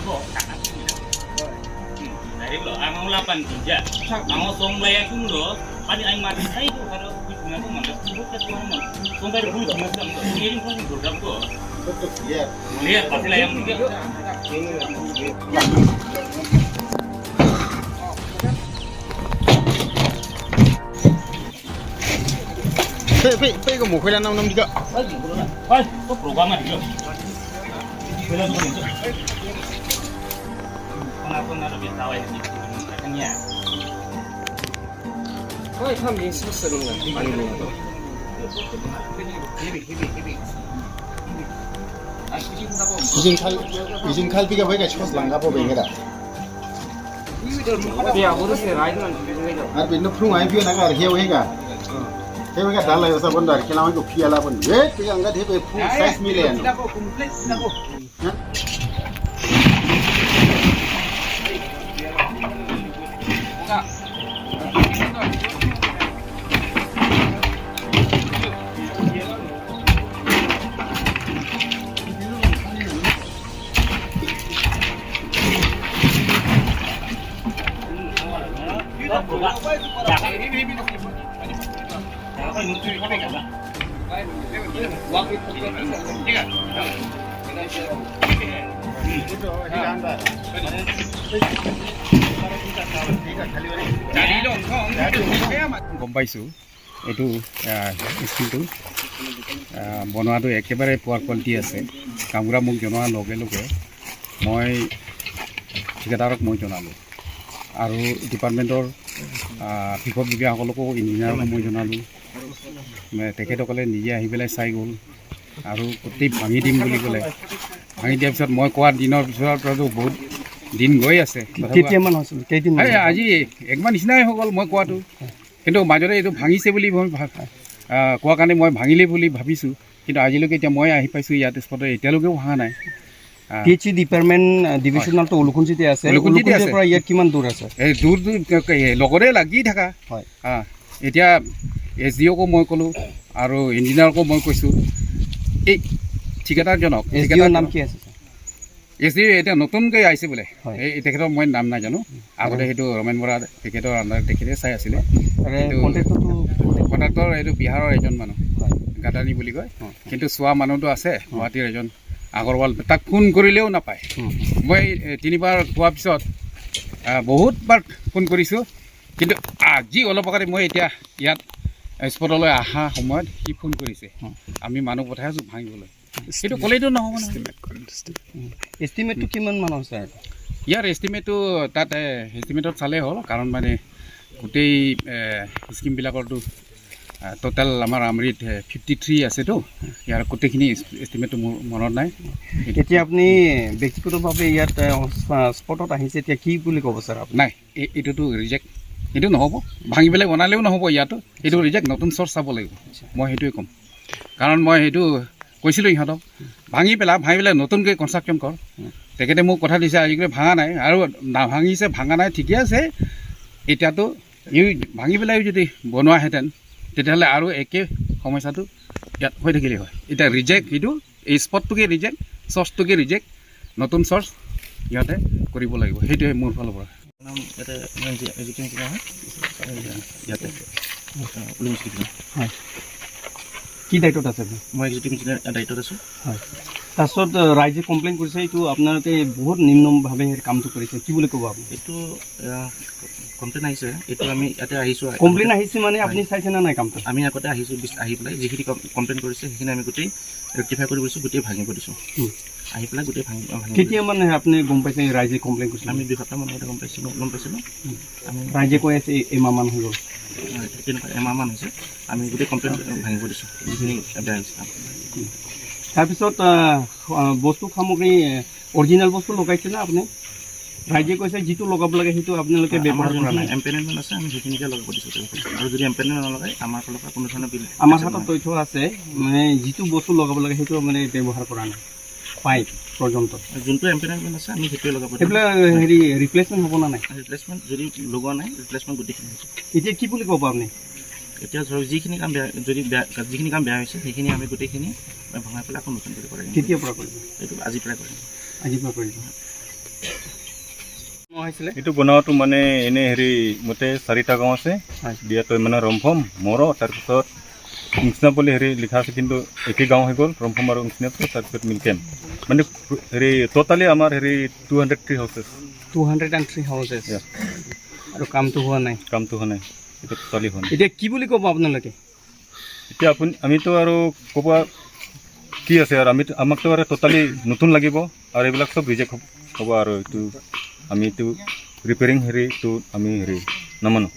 Dari lo, ang 8 3. Ang song laya chung lo, pani ang mati sai ko karo kuy ko man ko ka ko man. Song bai hu jung sam ko. Ni ring ko ring ko. Lihat pasti layang tiga. 被个母回来那么几个。 哎，都program 啊，回来做工作。Kenapa nggak lebih tahu ya? 已经开这个位个确实啷个不平个了。আর বিন্ন ফ্রুং I ফিও Naga আর হেও হেগা হেও হেগা ডাল লাগে সব বন্ধ আর খেলা আমাকে Fiala বন্ধ এ তুই আঙ্গা ধে ফু সাইজ মিলে আনো। গম পাইছোঁ, এইটো স্কিমটো বনোৱাটো একেবাৰে পুৱাৰ কোৱালিটি আছে। গাঁওবুঢ়া মোক জনোৱাৰ লগে লগে মই ঠিকাদাৰক মই জনালোঁ আৰু ডিপাৰ্টমেণ্টৰ বিষয়ববীয়াসকলকো, ইঞ্জিনিয়াৰকো মই জনালোঁ। তেখেতসকলে নিজে আহি পেলাই চাই গ'ল আৰু গোটেই ভাঙি দিম বুলি ক'লে। ভাঙি দিয়াৰ পিছত মই কোৱা দিনৰ পিছততো বহুত দিন গৈ আছে। কেতিয়ামান হৈছিল, কেইদিন? এই আজি একমাহ নিচিনাই হৈ গ'ল মই কোৱাটো। কিন্তু মাজতে এইটো ভাঙিছে বুলি মই কোৱা কাৰণে মই ভাঙিলে বুলি ভাবিছোঁ। কিন্তু আজিলৈকে এতিয়া মই আহি পাইছোঁ ইয়াত স্পটত, এতিয়ালৈকেও ভাঙা নাই। পি এইচ ই ডিপাৰ্টমেণ্ট ডিভিজনেলটো উলুখুঞ্চিতে আছে। উলুখুঞ্চিতে আছে। উলুখুঞ্চিৰ পৰা ইয়াত কিমান দূৰ আছে? এই দূৰ দূৰ লগতে লাগি থকা। এতিয়া এছ ডি অ'কো মই ক'লোঁ আৰু ইঞ্জিনিয়াৰকো মই কৈছোঁ, এই ঠিকাদাৰজনক। এছ ডি অ'ৰ নাম কি আছে? এছ ডি এতিয়া নতুনকৈ আহিছে বোলে। এই তেখেতৰ মই নাম নাজানো। আগতে সেইটো ৰমেন বৰা, তেখেতৰ আণ্ডাৰত তেখেতে চাই আছিলে। কণ্ট্ৰেক্টৰটো? কণ্ট্ৰাক্টৰ এইটো বিহাৰৰ এজন মানুহ, গাদানী বুলি কয়। কিন্তু চোৱা মানুহটো আছে গুৱাহাটীৰ এজন আগৰৱাল, তাক ফোন কৰিলেও নাপায়। মই তিনিবাৰ কোৱাৰ পিছত বহুতবাৰ ফোন কৰিছোঁ, কিন্তু আজি অলপ আগতে মই এতিয়া ইয়াত স্পটলৈ অহা সময়ত সি ফোন কৰিছে, আমি মানুহ পঠাই আছোঁ ভাঙিবলৈ। সেইটো ক'লেইতো নহ'ব নহয়। এষ্টিমেটটো কিমান মান হৈছে? ইয়াৰ এষ্টিমেটটো তাত এষ্টিমেটত চালেই হ'ল, কাৰণ মানে গোটেই স্কিমবিলাকৰতো টোটেল আমাৰ আমৰিত 53 আছেতো, ইয়াৰ গোটেইখিনি এষ্টিমেটটো মোৰ মনত নাই। এতিয়া আপুনি ব্যক্তিগতভাৱে ইয়াত স্পটত আহিছে, এতিয়া কি বুলি ক'ব ছাৰ আপুনি? নাই, এইটোতো ৰিজেক্ট, এইটো নহ'ব। ভাঙি পেলাই বনালেও নহ'ব ইয়াতো, এইটো ৰিজেক্ট, নতুন চ'ৰ্চ চাব লাগিব। মই সেইটোৱে ক'ম, কাৰণ মই সেইটো কৈছিলোঁ ইহঁতক, ভাঙি পেলা, ভাঙি পেলাই নতুনকৈ কনষ্ট্ৰাকশ্যন কৰ। তেখেতে মোক কথা দিছে, আজিকালি ভাঙা নাই আৰু নাভাঙিছে, ভাঙা নাই, ঠিকে আছে। এতিয়াতো ই ভাঙি পেলাই যদি বনোৱাহেঁতেন, তেতিয়াহ'লে আৰু একে সমস্যাটো ইয়াত হৈ থাকিলে হয়। এতিয়া ৰিজেক্ট, সেইটো এই স্পটটোকে ৰিজেক্ট, চ'ৰ্চটোকে ৰিজেক্ট, নতুন চ'ৰ্চ ইহঁতে কৰিব লাগিব। সেইটোৱে মোৰ ফালৰ পৰা। নাম ইয়াতে এক্সিকিউটিভ ইঞ্জিনিয়াৰ হয়। ইয়াতে হয়, কি দায়িত্বত আছে আপুনি? মই এক্সিকিউটিভ ইঞ্জিনিয়াৰ দায়িত্বত আছোঁ। হয়, তাৰপিছত ৰাইজে কমপ্লেইন কৰিছে, এইটো আপোনালোকে বহুত নিম্নভাৱে সেই কামটো কৰিছে, কি বুলি ক'ব আপুনি? এইটো কমপ্লেইন আহিছে, এইটো আমি ইয়াতে আহিছোঁ। কমপ্লেইন আহিছে মানে আপুনি চাইছে নে নাই কামটো? আমি আগতে আহিছোঁ, আহি পেলাই যিখিনি কমপ্লেইন কৰিছে সেইখিনি আমি গোটেই ৰেক্টিফাই কৰি গৈছোঁ, গোটেই ভাঙিব দিছোঁ। আহি পেলাই গোটেই ভাঙি ভাঙি কেতিয়া মানে আপুনি গম পাইছে ৰাইজে কমপ্লেইন কৰিছে? আমি 2 সপ্তাহমান আগতে গম পাইছিলোঁ আমি। ৰাইজে কৈ আছে এমাহমান হৈ গ'ল। হয়, তেনেকুৱা এমাহমান হৈছে। আমি গোটেই কমপ্লেইন ভাঙিব দিছোঁ, যিখিনি বেয়া হৈছে। তাৰপিছত বস্তু সামগ্ৰী অৰিজিনেল বস্তু লগাইছে না আপুনি? ৰাইজে কৈছে যিটো লগাব লাগে সেইটো আপোনালোকে আমাৰ ব্যৱহাৰ কৰা যোনখিনি নাই। এম্পেনেলমেণ্ট আছে, আমি সেইখিনিকে লগাব দিছোঁ তেওঁলোকক। আৰু যদি এম্পেনেলমেণ্ট নলগায়, আমাৰ ফালৰ পৰা কোনো ধৰণৰ বিল আমাৰ হাতত তথ্য আছে, মানে যিটো বস্তু লগাব লাগে সেইটো মানে ব্যৱহাৰ কৰা নাই, পাইপ পৰ্যন্ত। যোনটো এম্পেনেলমেণ্ট আছে, আমি সেইটোৱে লগাব দিওঁ। সেইবিলাক হেৰি ৰিপ্লেচমেণ্ট হ'ব না নাই? ৰিপ্লেচমেণ্ট যদি লগোৱা নাই, ৰিপ্লেচমেণ্ট গোটেইখিনি হৈছে। এতিয়া কি বুলি ক'ব আপুনি? এতিয়া ধৰক যিখিনি কাম বেয়া, যদি বেয়া, যিখিনি কাম বেয়া হৈছে, সেইখিনি আমি গোটেইখিনি ভঙাই পেলাই আকৌ নতুন কৰি কৰাই দিম। কেতিয়াৰ পৰা কৰিব? এইটো আজিৰ পৰাই কৰিম। আজিৰ পৰা কৰিব। হৈছিলে। এইটো বনোৱাটো মানে এনে হেৰি মতে চাৰিটা গাঁও আছে। দিয়াটো মানে ৰমফম মৰ, তাৰপিছত ইংচিনাপলি হেৰি লিখা আছে, কিন্তু একে গাঁও হৈ গ'ল ৰমফম আৰু ইংচিনাপলি, তাৰপিছত মিলকেম। মানে হেৰি ট'টালি আমাৰ হেৰি 203 houses. 203 houses. Yeah. আৰু কামটো হোৱা নাই? কামটো হোৱা নাই, এইটো টোটালি হোৱা নাই। এতিয়া কি বুলি ক'ব আপোনালোকে? এতিয়া আপুনি আমিতো আৰু ক'ব কি আছে আৰু, আমিতো আমাকতো আৰু টোটালি নতুন লাগিব আৰু এইবিলাক চব ৰিজেক্ট হ'ব আৰু এইটো আমি এইটো ৰিপেয়াৰিং হেৰিটো আমি হেৰি নামানো।